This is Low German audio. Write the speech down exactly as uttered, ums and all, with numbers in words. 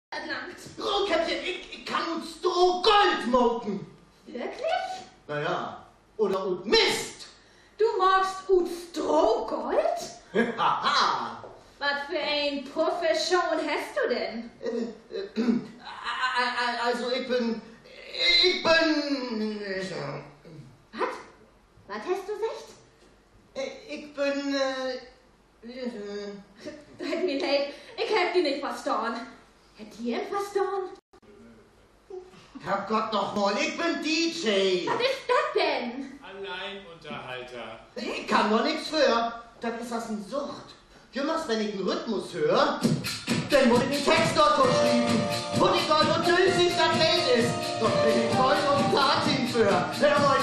dat langt. Rotkäppchen, ik, ik kann ut Stroh Gold maken. Wirklich? Na ja, oder ut Mist. Du maakst ut Stroh Gold? Haha. Wat för en Profession hest du denn? Äh, äh, a-, a-, a-, also, ik bün, ik bün, Wat? Wat hest du seggt? Äh, ik bün, äh, Deit mi leed, ik heff di nich verstahn. Hett di em verstahn? Herrgott noch mal, ik bün D J. Wat is dat denn? Alleinunterhalter. Ik kann dor nix för. Dat is as en Sucht. Jümmers, wenn ik en Rhythmus höör, denn mutt ik en Text dorto schrieven. Mutt ik al, wo dösig dat Leed is, dor bün ik voll un Platin för. Hör mal,